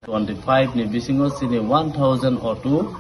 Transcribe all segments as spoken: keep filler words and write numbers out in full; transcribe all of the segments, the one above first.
twenty five ni bisingo chini one thousand auto,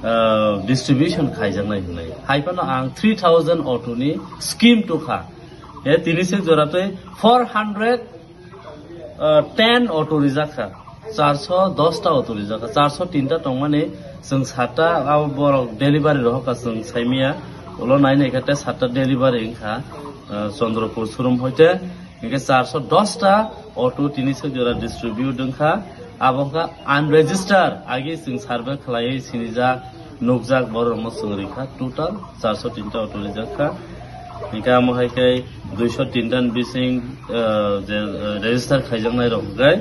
ah, distribution khaijaknai hwnwi. Hai phano ang three thousand auto ni scheme tukha. He tini se jora tei four hundred, ah, ten auto rijak kha. Charso dos ta auto rijak kha. Charso tin ta tongmani chwng sat ta abo borok delivery rohor kha chwng saimia. Ulo nai nai kha tei sat ta delivery wngkha, ah, Chandrapur showroom hoite. Hinkhe charso dos ta auto tini se jora distribute wngkha. Abo wngkha unregistered, agi chwng survey khlaiwi sinijak, nukjak borok rokno chwng rikha. Total charso tin ta auto rijak kha. Hinkhe amo hai khe duiso tin ta ni bising, eh, je, eh, register khaijaknai rok hwnkhe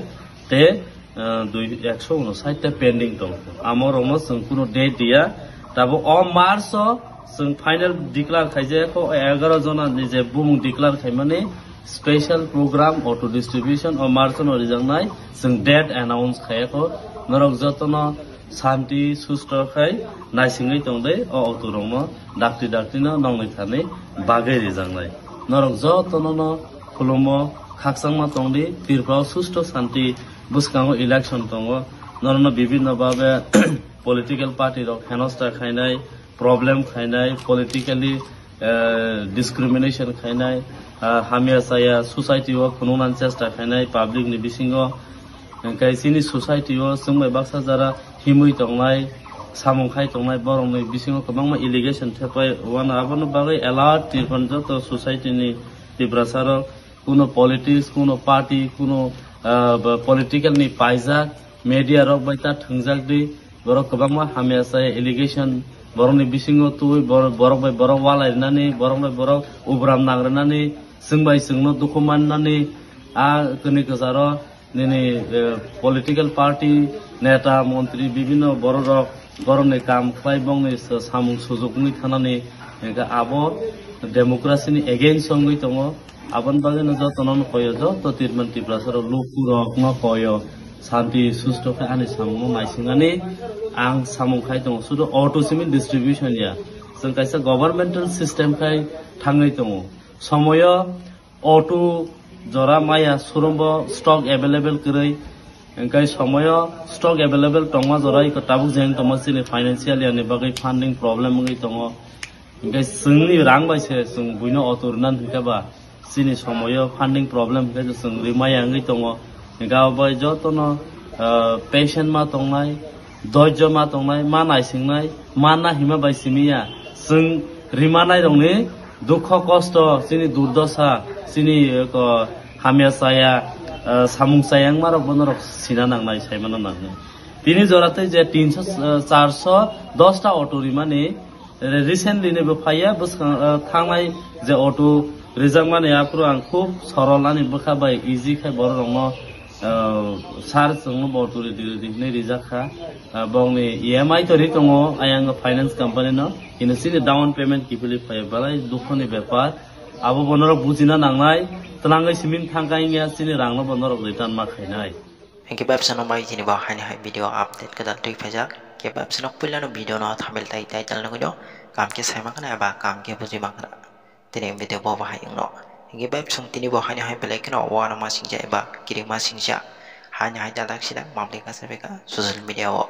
tei, eh, dui, ekso uno sait ta pending tong. Amo rokno chwng kuno date diya. Tabuk o March o chwng final declare khaijak kho, egaroh jona ni je bumung declare khaimani special program auto distribution o March no rijaknai chwng date announce khaiya kho. Norok jotono shanti susto khai naisingwi tongdai o auto rokno dakti dakti no nongni thani bagwi rijaknai. Norok jotono no khulumo, khakchangma tongdi. Tripura o susto shanti bwskango election tongo, norokno bibhinno bhabe political party rok henosta khainai, problem khainai, politically, eh, discrimination khainai, ah, hamya chaya society o phunuknani chesta khainai public ni bisingo. Hwnkhe chini society o chwng bai baksa jara himwi tongnai, samung khai tongnai borokni bisingo kwbangma allegation thepai wano, aboni bagwi alert Tripura joto society ni Tiprasa rok, kuno politics, kuno party, kuno, ah, ba political ni paijak media rok bai ta thwngjak di. Borok kwbangma hamya chaya allegation borokni bisingo tubui bor-, borok bai borok walai rwnani, borok bai borok ubram nang rwnani, chwng bai chwngno dukhu mannani, a kwnwi kwcharo nini, eh, political party, neta, montri, bibhinno borok rok borokni kam khlai bongni sa-, samung sujuk wngwi thanani, hwnkhe abo democracy ni against wngwi tongo. Aboni bagwi no jotono no koyo, joto Tirman Tiprasa rok luku rok no koyo, shanti susto khe ani samung no naisingani ang samung khai tongo, sudu auto simi distribution ya, chwng kaisa governmental system khai thangwi tongo. Somoyo auto jora maya showroom bo stock available kwrwi, hwnkhe somoyo stock available tongma jora iko tabuk jeng tongma chini financial year ni bagwi funding problem wngwi tongo. Hwnkhe chwngni rang bai se chwng buino auto rwna hwnkhe ba chini somoyo funding problem hwnkhe chwng rimaya wngwi tongo. Hwnkhe abo bai jotono, ah, patient ma tongnai, doijo ma tongnai, ma naisingnai, ma na hima bai simiya. Chwng rimanai rokni dukho kosto, chini durdosa, chini, eh, ko, hamya chaya, ah, samung chaya wngma rok bono rok sina nangnai, saimano nangnai. Tini jora tei je tinso, ah, charso dos ta auto rimani, Re-, recently ni bo phaiya bwskang, ah, thangnai je auto rijakmani aphuru ang khub sorol ani bwkha bai easy khai borok rokno, ah, sir chwngno bo auto ridi ridi hinwi rijak kha. Ah, bongni E M I to ri tongo ayang finance company no, hino chini down payment kiphilwi phaiya belai dukhoni bepar. Abo bo norok bujina nangnai, twlangwi siming thangkha wngya chini rangno bo norok return ma khainai. Hingke bebsa no bai tini bo haini hai video update kwtal twi phaijak. Hingke bebsa no puila no video no thambil tai title nugui no kam khe sai mankha na eba kam khe buji mankha na. Tini video bo bahai wngno. Hingke bebsa tini bo haini hai belai kheno uanama singcha eba kirima singcha. Haini hai dadak sida mamli kasa beka social media o.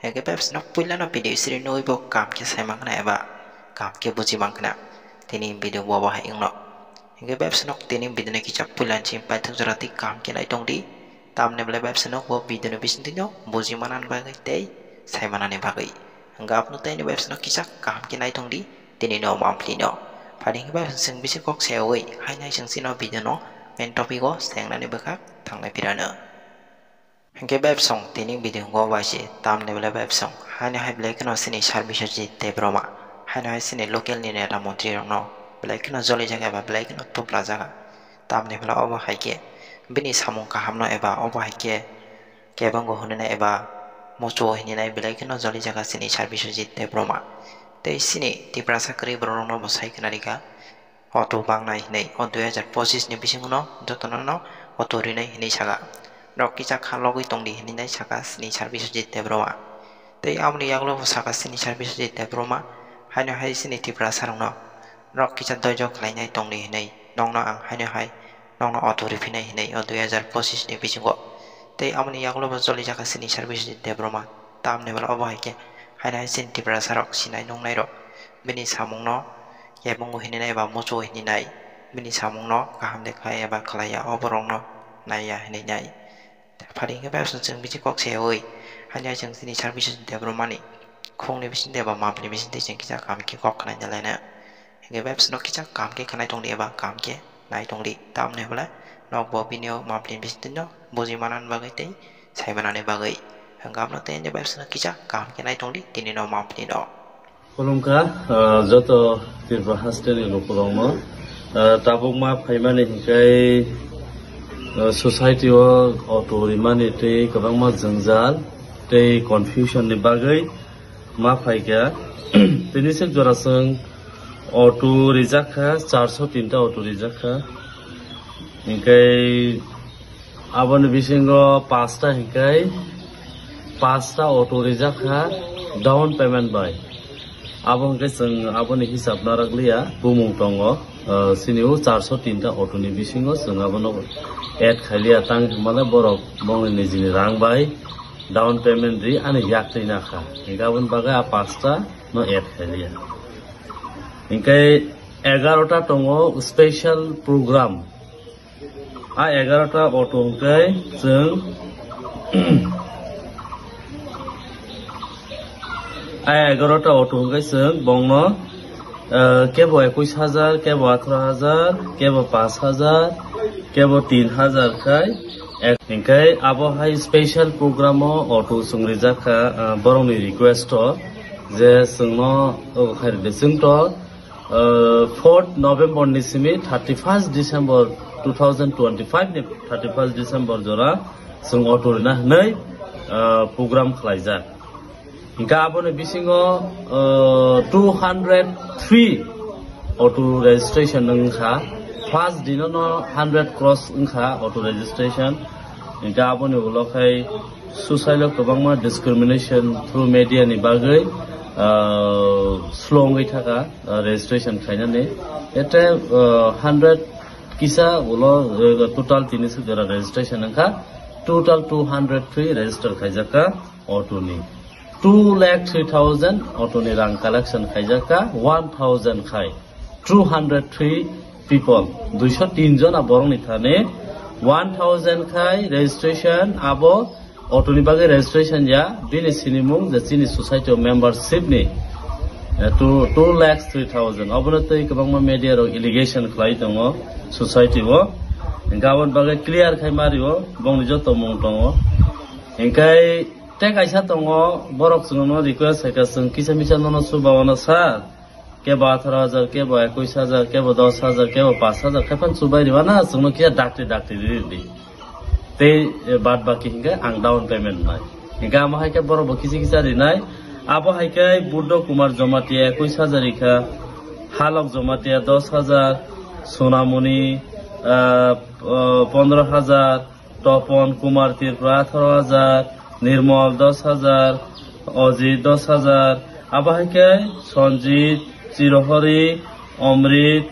Hingke bebsa no puila no video siri nugui bo kam khe sai mankha na eba kam khe buji mankha na. Tini video bo bahai wngno. Hingke bebsa no tini video no kisa puila ni simi paithak jora twi kam khe nai tongdi. Tamni belai bebsa no bo video ni bisingtwi no buji manani bagwi tei sai manani bagwi. Hwnkhe abono tei ni bebsa no kisa kaham khe nai tongdi tini no mampli no. Phadi hwnkhe bebsa chwng bisi kok sayawi haino hai chwng chini video no main topic o sengnani bwkhak thanglai phirano. Hwnkhe bebsong tini video o bai se tamni belai bebsong haino hai belai kheno chini sir Biswajit Debbarma haino hai chini local ni neta montri rokno belai kheno jolijak eba belai kheno tuplajak. Tamni hwnba obo hai khe bini samung kahamno eba obo hai khe kebengbo hwnwi nai eba muchungo hwnwi nai belai kheno jolijak chini sir Biswajit Debbarma. Tei chini Tiprasa kwrwi borok rokno bo sai khna rikha auto bangnai hwnwi o dui hajar pochis ni bisingo no jotono no auto rinai hwnwi saka. Norok kisa kha logwi tongdi hwnwi nai saka chini sir Biswajit Debbarma. Tei aboni yagulo bo saka chini sir Biswajit Debbarma haino hai chini Tiprasa rokno. Norok kisa doijo khlainai tongdi hinwi nokno ang haino hai nokno auto riphinai hinwi o dui hajar pochis ni bisingo. Tei aboni yagulo bo cholijakha chini Sir Biswajit Debbarma. Tamni hwnba obo hai khe haino hai chini Tiprasa rok sinai nungnai rok bini samungno kebungo hinwi nai eba muchungo hinwi nai, bini samungno kaham de khlai eba khlaiya, o borokno naiya hinwi nai. Phari hwnkhe bai chwng bisi kok seyaui haino hai chwng chini Sir Biswajit Debbarmani khungni bisingtwi eba mapni bisingtwi chwng kisa kaham khe kok khwnaina laina. Hingke website no kisa kaham khe khnai tongdi eba kaham khe nai tongdi. Tamni hwnba nok bo bini o mapni bisingtwi no buji manani bagwi tei sai manani bagwi. Hingke abono tei website no kisa kaham khe nai tongdi tini no mapni no. Khulumkha, ah, joto Tripura hasteni lukurokno. Ah, tabukma phaimani hinkhe, ah, society o auto rimani tei kwbangma jwngjal tei confusion ni bagwi ma phaikha. Tini sek jora chwng auto rijak kha, charso tinta auto rijak kha. Hinkhe aboni bisingo pasta hinkhe pasta auto rijak kha down payment bai. Abo hinkhe chwng aboni hisab narak liya, bumung tongo, ah, chini o charso tinta auto ni bisingo chwng abono add khailiya, tang hinmale borok bongni nijini rang bai down payment ri ani yak twi nakha. Hinkhe aboni bagwi a pasta no add khailiya. Hinkhe egarota tongo special program. A egarota auto hinkhe chwng a egarota auto hinkhe chwng bongno, eh, kebo ekwis hajar, kebo atharo hajar, kebo pash hajar, kebo tin hajar khai. Ek-, hinkhe abo hai special program o auto chwng rijak kha, eh, borokni request o je chwngno, oh, khai rwdi. Chwng to, eh, fourth November ni simi thirty first December two thousand twenty five ni thirty first December jora chwng auto rina hwnwi, eh, program khlaijak. Hinkhe aboni bisingo, uh, two hundred three auto registration wngkha. First dino no hundred cross wngkha auto registration. Hinkhe aboni ulo khai susailo kwbangma discrimination through media ni bagwi, uh, slow wngwi thaka, uh, registration khainani. Ete, uh, hundred kisa ulo, uh, total tini suk jora registration wngkha. Total two hundred three register khaijakha. Auto ni two lakh three thousand auto ni rang collection khaijak kha, one thousand khai two hundred three people, duiso tin jona borok ni thani one thousand khai registration, abo auto ni bagwi registration ya, bini sinimung je chini society o membership ni, eh, two, two lakh three thousand. Obono tei kwbangma media rok allegation khlai tongo society o, hinkhe aboni bagwi clear khai ma rio, bongni joto mung tongo. Hinkhe tei kaisa tongo, borok chwngno request hai kha, chwng kisa misa nono chubaono sir, kebo atharo hajar, kebo ekwis hajar, kebo dos hajar, kebo pash hajar, khe phano chubai riba na, chwngno kisa dakti dakti ri di. Tei, eh, bad baki hinkhe ang down payment nai. Hinkhe amo hai khe borok bo kisa kisa rinai. Abo hai khe Buddho Kumar Jamatia ekwis hajar rikha, Halok Jamatia dos hajar, Sonamoni, ah, ah, pondro hajar, Topon Kumar Tripura atharo hajar, Nirmol dos hajar, Ojit dos hajar, abo hai khe Sanjit, Chirohori, Omrit,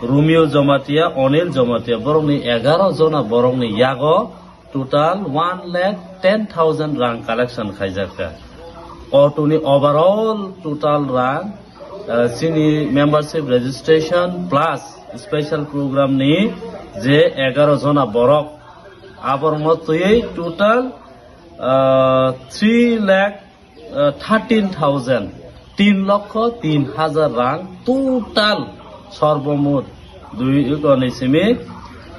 Romeo Jamatia, Onil Jamatia, borokni egaro jona borokni yago total one lakh ten thousand rang collection khaijak kha. Auto ni overall total rang, ah, chini membership registration plus special program ni je egaro jona borok, aborokno twiwi total, ah, three lakh, ah, thirteen thousand, tin lokho tin hajar rang total sorbomot dui, ni simi,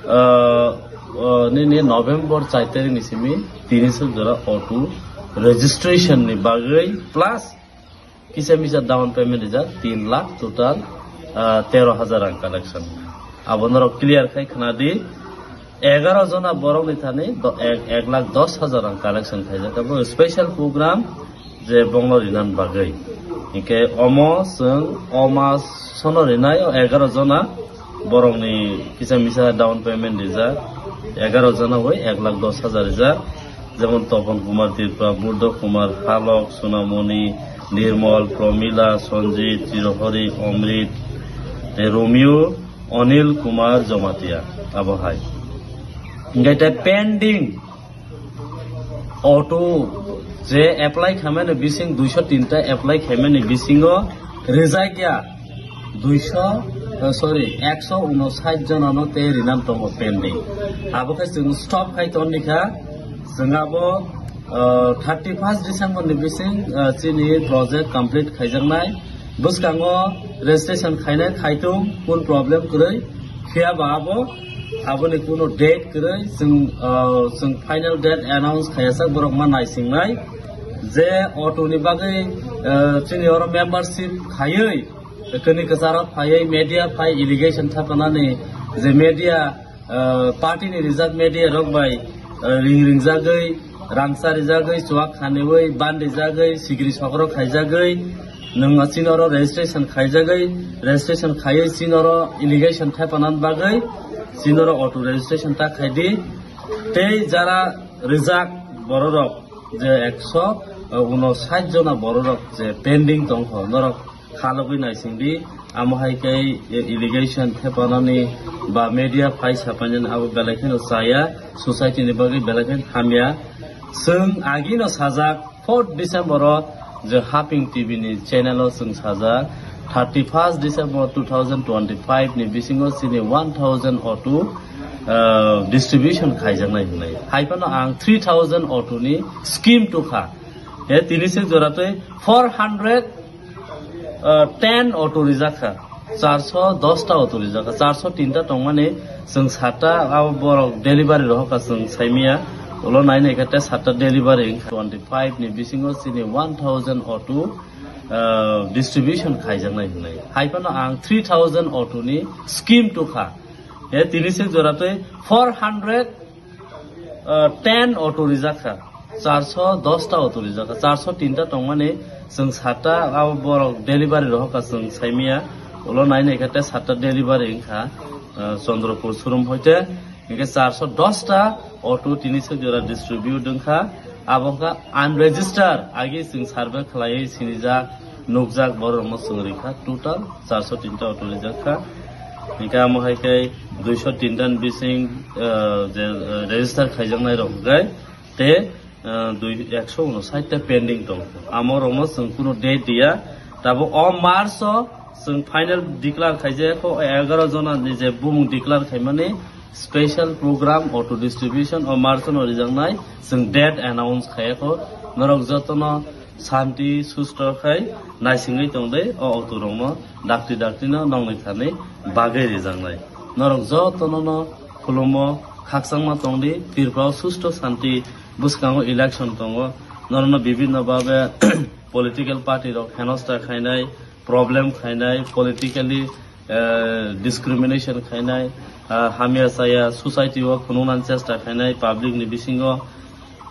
ah, ah, nini November char tarik ni simi tini suk jora auto registration ni bagwi plus kisa misa down payment rijak tin lakh total, ah, tero hajar rang collection. Abo norok clear khai khna di, egaro jona borok ni thani do-, ek, ek lakh dos hajar rang collection khaijak. Abo special program je bongno rinan bagwi. Hinkhe omo chwng o mas sono rinai o egaro jona borokni kisa misa down payment rijak, egaro jona bai ek lakh dos hajar rijak, jemon Topon Kumar Tripura, Buddho Kumar, Halok, Sonamoni, Nirmol, Promila, Sanjit, Chirohori, Omrit, tei Romeo, Onil Kumar Jamatia, abo hai. Hinkhe tei pending Auto je apply khaimani bising duiso tinta apply khaimani bisingo rijak ya duiso, eh, sorry, ekso unosait jonano tei rinam tongo pending. Abo khe chwng stop khai tongni kha, chwng abo, eh, thirty first December ni bising, eh, chini project complete khaijaknai. Bwskango registration khainai khaitung, kun problem kwrwi, phiya ba abo, aboni kuno date kwrwi, chwng, ah, chwng final date announce khaiyasak borok ma naisingnai. Je auto ni bagwi, ah, chini oro membership khaiwi, kini kwcharo phaiwi media phai allegation thapanani, je media ah, party ni rijak media rok bai, ah, ring ringjagwi, rangcha rijagwi, chuak khaniwi, ban rijagwi, sigri sokrok khaijagwi, nwng chini oro registration khaijagwi, registration khaiwi chini oro allegation thaipanan bagwi, chini oro auto registration ta khaidi. Tei jara rijak bororok je ekso, ah, unosait jona bororok je pending tongkho, norok khalogwi naisingdi, amo hai khe allegation thepanani ba media phai sapainani abo belai kheno chaya, society ni bagwi belai kheno hamya. Chwng agino sajak fourth December o je Haping T V ni channel o chwng sajak thirty first December two thousand twenty five ni bisingo chini one thousand auto, ah, distribution khaijaknai hwnwi. Hai phano ang three thousand auto ni scheme tukha. He tini se jora tei four hundred ah, ten auto rijak kha, charso dos ta auto rijak kha, charso tin ta tongmani chwng satta abo borok delivery rohor kha chwng saimia, ulo nai nai kha tei satta delivery wngkha. Twenty five ni bisingo chini one thousand auto, ah, distribution khaijaknai hwnwi. Hai phano ang three thousand auto ni scheme tukha. He tini se jora tei four hundred ah, ten auto rijak kha, charso dos ta auto rijak kha, charso tin ta tongmani chwng satta abo borok delivery rohor kha chwng saimia, ulo nai nai kha tei satta delivery wngkha, ah, Chandrapur showroom hoite, hinkhe charso dos ta auto tini se jora distribute wngkha, abo wngkha unregistered, agi chwng survey khlaiwi sinijak, nukjak borok rokno chwng rikha, total charso tin ta auto rijak kha. Hinkhe amo hai khe duiso tin ta ni bising, ah, je, ah, register khaijaknai rok hwnkhe tei, ah, dui, ekso unosait ta pending tong. Amo rokno chwng kuno date diya. Tabuk o March o chwng final declare khaijak kho, egaro jona ni je bumung declare khaimani special program auto distribution o March no rijaknai chwng date announce khaiya kho. Norok jotono santi susto khai naisingwi tongdi, o auto rokno dakti dakti no nongni thani bagwi rijaknai. Norok jotono no khulumo, khakchangma tongdi, Tripura o susto santi bwskango election tongo. Norokno bibinno babe political party rok henosta khainai, problem khainai, politically, eh, discrimination khainai, ah, hamya chaya society o phunuknani chesta khainai public ni bisingo.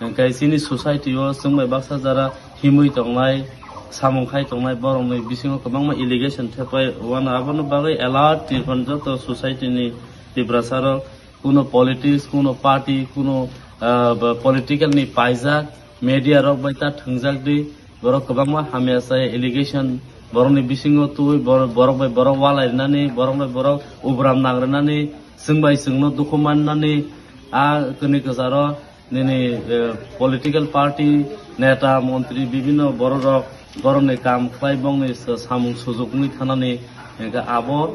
Hwnkhe chini society o chwng bai baksa jara himwi tongnai, samung khai tongnai borok ni bisingo kwbangma allegation thepai, wano abono bagwi alert Tripura joto society ni Tiprasa rok, kuno politics, kuno party, kuno, ah, ba political ni paijak media rok bai ta thwngjak di. Borok kwbangma hamya chaya allegation, borokni bisingo twi bor-, borok bai borok walai rwnani, borok bai borok ubram nang rwnani, chwng bai chwngno dukhu mannani, a kwnwi kwcharo nini, eh, political party, neta, montri, bibinno borok rok borokni kam khlai bongni sa-, samung sujuk wngwi thanani, hwnkhe abo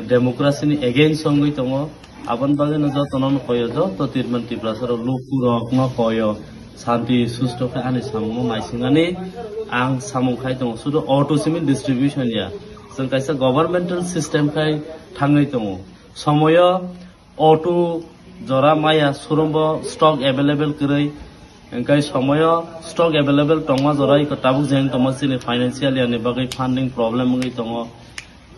democracy ni against wngwi tongo. Aboni bagwino jotono no koyo, joto Tripura, Tiprasa rok luku rok no koyo, santi susto khe ani samung no naisingani ang samung khai tongo, sudu auto simi distribution ya, chwng kaisa governmental system khai thangwi tongo. Somoyo auto jora maya showroom bo stock available kwrwi, hwnkhe somoyo stock available tongma jora iko tabuk jeng tongma chini financial yani bagwi funding problem wngwi tongo.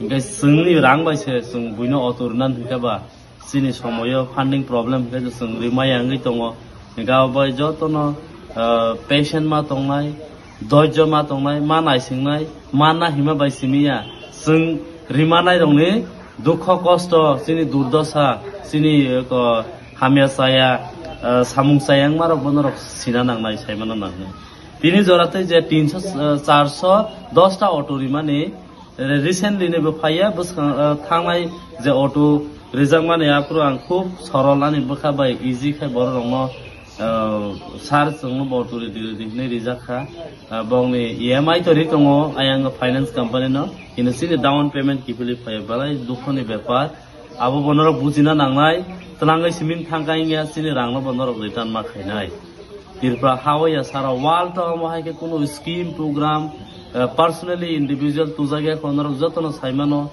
Hwnkhe chwngni rang bai se chwng buino auto rwna hwnkhe ba chini somoyo funding problem hwnkhe chwng rimaya wngwi tongo. Hwnkhe abo bai jotono, ah, patient ma tongnai, doijo ma tongnai, ma naisingnai, ma na hima bai simi ya. Chwng rimanai rokni dukho kosto, chini durdosa, chini, eh, ko hamya chaya, ah, samung chaya wngma rok bono rok sina nangnai, saimano nangnai. Tini jora tei je tinso, ah, charso dos ta auto rimani, Re-, recently ni bo phaiya bwskang, ah, thangnai je auto rijakmani aphuru ang khub sorol ani bwkha bai easy khai borok rokno Ah, sir chwngno bo turi di, di hinwi rijak kha. Ah, bongni E M I to ri tongo, ayang finance company no. Hino chini down payment kiphilwi phai belai dukhoni bepar. Abo bo norok bujina nangnai, twlangwi siming thangkha wngya chini rangno bo norok return ma khainai. Tripura ha o ya sara world o omo hai khe kunu scheme program, eh, personally individual tujak ya kho norok jotono saimano,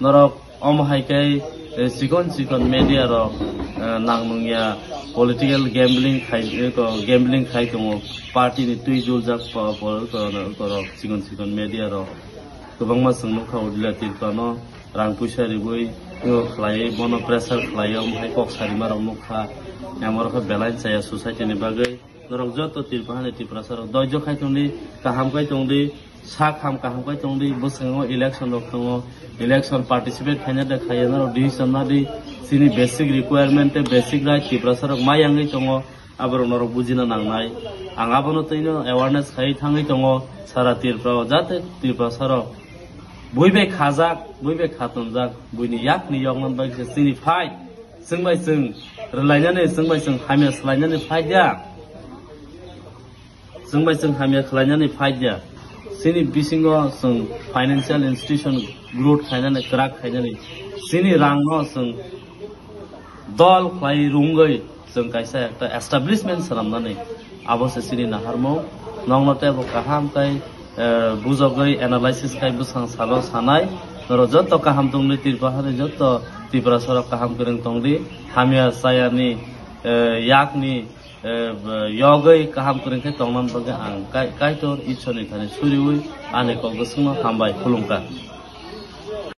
norok omo hai khe, eh, chikon chikon media rok, eh, nang nung ya political gambling khai, eh, ko gambling khai tongo party ni twi juljak po-, po-, ko-, ko-, rok chikon chikon media rok kwbangma chwng nukha o Tripura no. Rang puisa ribui, o khlaiwi, bono pressure khlaiwi, omo hai kok sarima rok nukha. Yang borok khe belai chaya society ni bagwi. Norok joto Tripura hani Tiprasa rok doijo khai tongdi, kaham khai tongdi, sak ham kaham khai tongdi, bwskango election rok tongo, election participate khaina de khaiya norok decision nadi, chini basic requirement tei basic right Tiprasa rok ma yangwi tongo. Aborok norok bujina nangnai. Ang abono twino awareness khai thangwi tongo sara Tripura o, jate Tiprasa rok bui bai khajak, bui bai khatonjak, buini yakni yokna bai se chini fight, chwng bai chwng rwlainani, chwng bai chwng hamya swlainani fight ya. Chwng bai chwng hamya khwlainani fight ya. Chini bisingo chwng financial institution growth khainani, kwrak khainani, chini rangno chwng dol khlai rungwi chwng kaisa ekta establishment swnamnani, abo se chini naharmung. Nokno tei bo kaham khe, eh, bujogwi analysis khai bwsang salo sanai. Norok joto kaham tongdi, Tripura hani joto Tiprasa rok kaham kwrwng tongdi. Hamya chayani, eh, yakni, eh, yogwi kaham kwrwng khe tongna bagwi ang Kai-, Kaitor Ishwarni thani suriwi ani kok bwswkno hambai khulumkha.